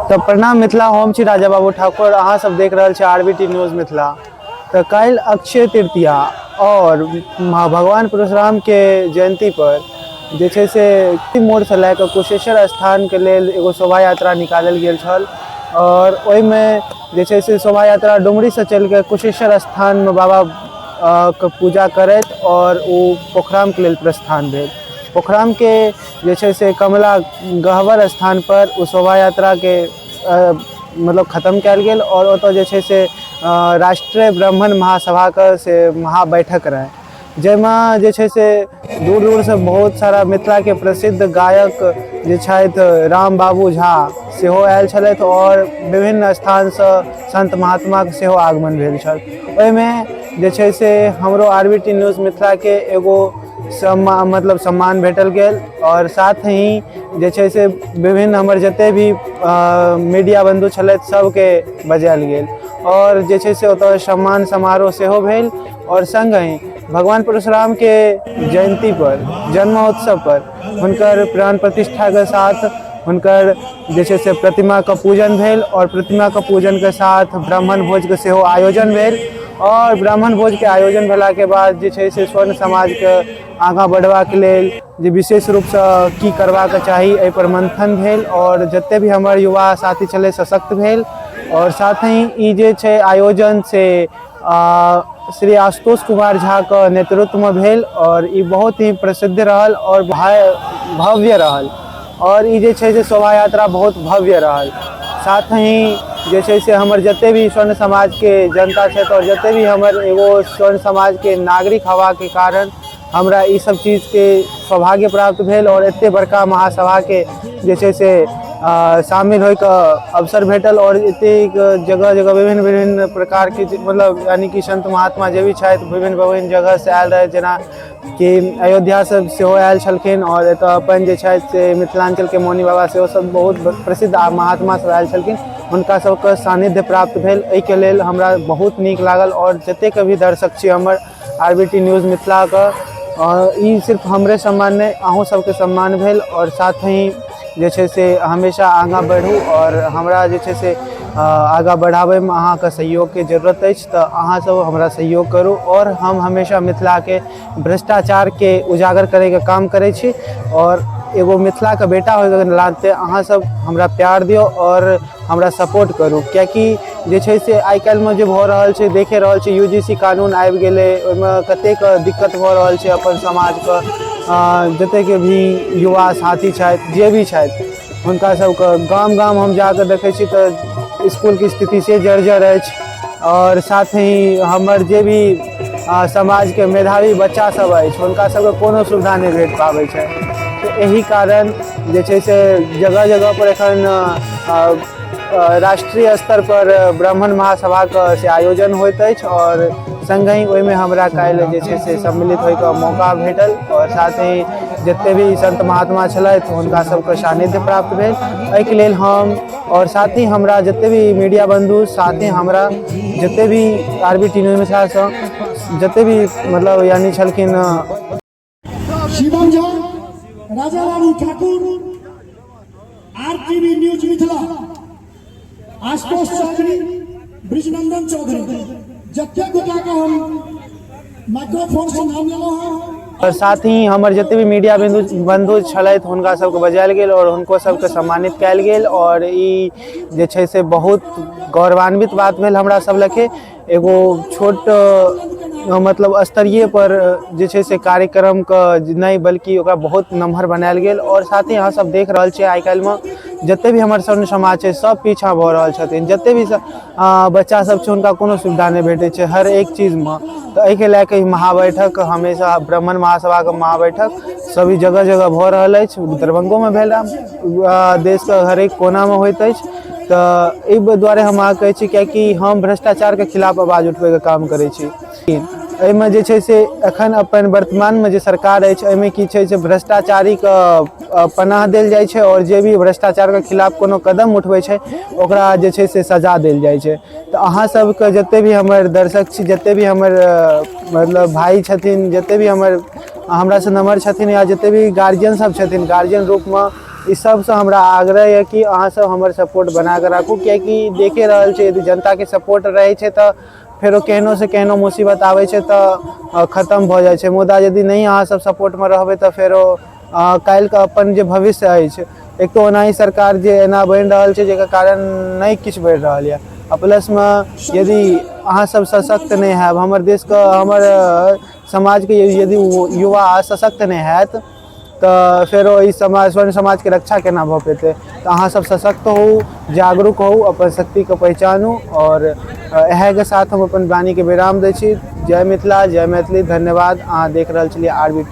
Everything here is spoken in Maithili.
तऽ प्रणाम मिथिला, हम छी राजा बाबू ठाकुर, अहाँ सब देख रहल छी आरबीटी न्यूज मिथिला। तऽ काल्हि अक्षय तृतीया और भगवान परशुराम के जयंती पर जे छै से मोड़सँ लए कऽ कुशेश्वर स्थानके लेल एगो शोभा यात्रा निकालल गेल छल और ओहिमे जे छै से शोभा यात्रा डुमरीसँ चलि कऽ कुशेश्वर स्थानमे बाबा के पूजा करैत और ओ पोखरामके लेल प्रस्थान भेल। पोखरामके जे छै से कमला गहबर स्थानपर ओ शोभा यात्राके मतलब खतम कयल गेल आओर ओतऽ जे छै से राष्ट्रीय ब्राह्मण महासभाके से महाबैठक रहै, जाहिमे जे छै से दूर दूरसँ बहुत सारा मिथिलाके प्रसिद्ध गायक जे छथि राम बाबू झा सेहो आयल छलथि आओर विभिन्न स्थानसँ सन्त महात्माके सेहो आगमन भेल छल। ओहिमे जे छै से हमरो आर बी टी न्यूज मिथिलाके एगो सम्मान मतलब सम्मान भेटल गेल आओर साथ ही जे छै से विभिन्न हमर जते भी मीडिया बन्धु छलथि सबके बजायल गेल आओर जे छै से ओतऽ सम्मान समारोह सेहो भेल। आओर सङ्गहि भगवान परशुरामके जयन्तीपर जन्मोत्सवपर हुनकर प्राण प्रतिष्ठाके साथ हुनकर जे छै से प्रतिमाके पूजन भेल आओर प्रतिमाके पूजनके साथ ब्राह्मण भोजके सेहो आयोजन भेल आओर ब्राह्मण भोजके आयोजन भेलाके बाद जे छै से स्वर्ण समाजके आगाँ बढ़बाक लेल जे विशेष रूपसँ की करबाक चाही एहिपर मन्थन भेल आओर जते भी हमर युवा साथी छलै सशक्त भेल। आओर साथ ही ई जे छै आयोजन से श्री आशुतोष कुमार झाके नेतृत्वमे भेल आओर ई बहुत ही प्रसिद्ध रहल आओर भव्य रहल आओर ई जे छै से शोभा यात्रा बहुत भव्य रहल। साथ ही जे छै से हमर जते भी स्वर्ण समाजके जनता छथि आओर जते भी हमर एगो स्वर्ण समाजके नागरिक होबाके कारण हमरा ई सब चीजके सौभाग्य प्राप्त भेल आओर एते बड़का महासभाके जे छै से शामिल होइके अवसर भेटल आओर एतेक जगह जगह विभिन्न विभिन्न प्रकारके मतलब यानि कि सन्त महात्मा जे भी छथि विभिन्न विभिन्न जगहसँ आयल रहथि, जेना कि अयोध्यासँ सेहो आयल छलखिन आओर एतऽ अपन जे छथि से मिथिलाञ्चलके मौनी बाबा सेहो सब बहुत प्रसिद्ध महात्मा सब आयल छलखिन, हुनका सबके सानिध्य प्राप्त भेल। एहिके लेल हमरा बहुत नीक लागल आओर जतेक भी दर्शक छी हमर आर बी टी न्यूज मिथिलाके, ई सिर्फ हमरे सम्मान नहि अहूँ सबके सम्मान भेल आओर साथ ही जे छै से हमेशा आगाँ बढ़ू आओर हमरा जे छै से आगाँ बढ़ाबैमे अहाँके सहयोगके जरूरत अछि, तऽ अहाँ सब हमरा सहयोग करू आओर हम हमेशा मिथिलाके भ्रष्टाचारके उजागर करैके काम करै छी आओर एगो मिथिलाके बेटा होइके नाते अहाँ सब हमरा प्यार दियौ आओर हमरा सपोर्ट करू, किएकि जे छै से आइ काल्हिमे जे भऽ रहल छै देखे रहल छै यू जी सी कानून आबि गेलै, ओहिमे कतेक दिक्कत भऽ रहल छै अपन समाजके, जतेक भी युवा साथी छथि जे भी छथि हुनका सबके गाम गाम हम जाकऽ देखै छी तऽ इसकुलके स्थिति से जर्जर अछि आओर साथ ही हमर जे भी समाजके मेधावी बच्चा सब अछि हुनका सबके कोनो सुविधा नहि भेट पाबै छै। तऽ एहि कारण जे छै से जगह जगह पर एखन राष्ट्रीय स्तर पर ब्राह्मण महासभाके से आयोजन होइत अछि आओर सङ्गहि ओहिमे हमरा काल्हि जे छै से सम्मिलित होइके मौका भेटल आओर साथ ही जते भी सन्त महात्मा छलथि हुनका सबके सानिध्य प्राप्त भेल। एहिके लेल हम आओर साथ ही हमरा जते भी मीडिया बन्धु साथ ही हमरा जते भी आर बी टी न्यूज मिथिलासँ जते भी मतलब यानी छलखिन Shivam Jha, Raja Babu Thakur, R T V news Mithila, Ashutosh Chaudhary, Brijnandan Chaudhary, जते गोटा के हम माइक्रोफोन से नाम लेलहुँ हँ। और साथ ही हमर जते भी मीडिया बंधु छलथि हुनका सबके बजायल गेल और हुनको सबके सम्मानित कयल गेल और ई जे छै से बहुत गौरवान्वित बात भेल हमरा सब लगे। एगो छोट मतलब स्तरीय पर जे छै से कार्यक्रमके नहि बल्कि ओकरा बहुत नमहर बनायल गेल और साथ ही अहाँ सब देख रहल छियै आइ काल्हिमे जते भी हमर स्वर्ण समाज छै सब पीछा भऽ रहल छथिन, जते भी बच्चा सब छै हुनका कोनो सुविधा नहि भेटै छै हर एक चीजमे। तऽ एहिके लए कऽ ई महाबैठक हमेशा ब्राह्मण महासभाके महाबैठक सभी जगह जगह भऽ रहल अछि, दरभंगोमे भेल, देशके हरेक कोनामे होइत अछि। तऽ एहि दुआरे हम अहाँके कहै छी किएकि हम भ्रष्टाचारके खिलाफ आवाज उठबैके काम करै छी। एहिमे जे छै से एखन अपन वर्तमानमे जे सरकार अछि एहिमे की छै से भ्रष्टाचारीके पनाह देल जाइ छै आओर जे भी भ्रष्टाचारके खिलाफ कोनो कदम उठबै छै ओकरा जे छै से सजा देल जाइ छै। तऽ अहाँ सबके जते भी हमर दर्शक छी, जते भी हमर मतलब भाइ छथिन, जते भी हमर हमरासँ नमहर छथिन या जते भी गार्जियन सब छथिन, गार्जियन रूपमे ई सबसँ हमरा आग्रह यऽ कि अहाँ सब हमर सपोर्ट बनाकऽ राखू, कियाकि देखे रहल छै यदि जनताके सपोर्ट रहै छै तऽ फेरो केहनो से केहनो मुसीबत आबै छै तऽ खतम भऽ जाइ छै। मुदा यदि नहि अहाँ सब सपोर्टमे रहबै तऽ फेरो काल्हिके अपन जे भविष्य अछि, एक तऽ ओनाही सरकार जे एना बनि रहल छै जेकर कारण नहि किछु बढ़ि रहल यऽ, आ प्लसमे यदि अहाँ सब सशक्त नहि हैब, हमर देशके हमर समाजके यदि युवा सशक्त नहि हैत तऽ फेरो ई समाज स्वर्ण समाजके रक्षा केना भऽ पेतै? तऽ अहाँ सब सशक्त होउ, जागरूक होउ, अपन शक्तिके पहिचानू। आओर इएहके साथ हम अपन वाणीके विराम दै छी। जय मिथिला, जय मैथिली, धन्यवाद। अहाँ देख रहल छलियै आर बी टी।